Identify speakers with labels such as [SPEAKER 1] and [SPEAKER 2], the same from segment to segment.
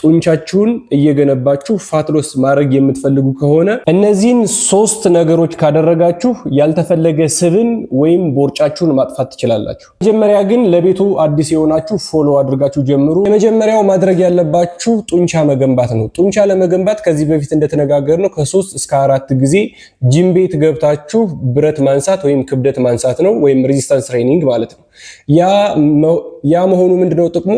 [SPEAKER 1] ጡንቻችሁን እየገነባችሁ fat loss ማድረግ የምትፈልጉ ከሆነ እነዚህን ሶስት ነገሮች ካደረጋችሁ ያልተፈለገ ስብን ወይም ቦርጫችሁን ማጥፋት ትችላላችሁ። መጀመሪያ ግን ለቤቱ አዲስ የሆናችሁ follow አድርጋችሁ ጀምሩ። የመጀመሪያው ማድረግ ያለባችሁ ጡንቻ መገንባት ነው። ጡንቻ ለመገንባት ከዚህ በፊት እንደተነጋገርነው ከ3 እስከ 4 ጊዜ ጂም ቤት ገብታችሁ ብረት ማንሳት ወይም ክብደት ማንሳት ነው፣ ወይም resistance training ማለት ነው። ያ መሆኑ ምንድነው ጥቅሙ?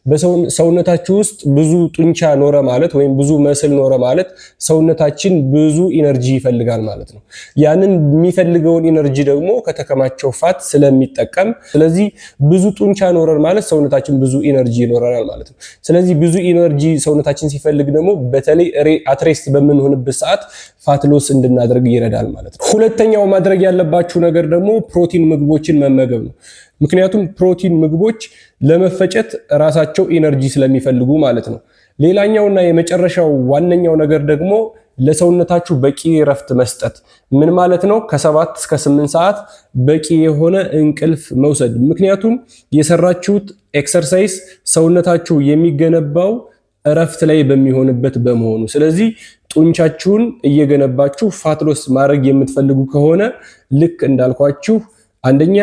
[SPEAKER 1] በሰውነታችሁ ውስጥ ብዙ ጡንቻ ኖረ ማለት ወይም ብዙ muscle ኖረ ማለት ሰውነታችን ብዙ energy ይፈልጋል ማለት ነው። ያንን የሚፈልገውን energy ደግሞ ከተከማቸው fat ስለሚጠቀም፣ ስለዚህ ብዙ ጡንቻ ኖረን ማለት ሰውነታችን ብዙ energy ይኖረናል ማለት ነው። ስለዚህ ብዙ energy ሰውነታችን ሲፈልግ ደግሞ በተለይ at rest በምንሆንበት ሰዓት fat loss እንድናደርግ ይረዳል ማለት ነው። ሁለተኛው ማድረግ ያለባችሁ ነገር ደግሞ ፕሮቲን ምግቦችን መመገብ ነው። ምክንያቱም ፕሮቲን ምግቦች ለመፈጨት ራሳቸው energy ስለሚፈልጉ ማለት ነው። ሌላኛውና የመጨረሻው ዋነኛው ነገር ደግሞ ለሰውነታችሁ በቂ እረፍት መስጠት። ምን ማለት ነው? ከ7 እስከ 8 ሰዓት በቂ የሆነ እንቅልፍ መውሰድ። ምክንያቱም የሰራችሁት exercise ሰውነታችሁ የሚገነባው እረፍት ላይ በሚሆንበት በመሆኑ። ስለዚህ ጡንቻችሁን እየገነባችሁ fat loss ማድረግ የምትፈልጉ ከሆነ ልክ እንዳልኳችሁ አንደኛ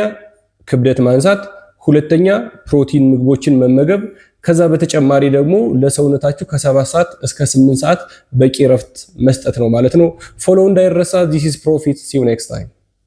[SPEAKER 1] ክብደት ማንሳት፣ ሁለተኛ ፕሮቲን ምግቦችን መመገብ፣ ከዛ በተጨማሪ ደግሞ ለሰውነታችሁ ከ7 ሰዓት እስከ 8 ሰዓት በቂ እረፍት መስጠት ነው ማለት ነው። Follow እንዳይረሳ። This is Profit. See you next time.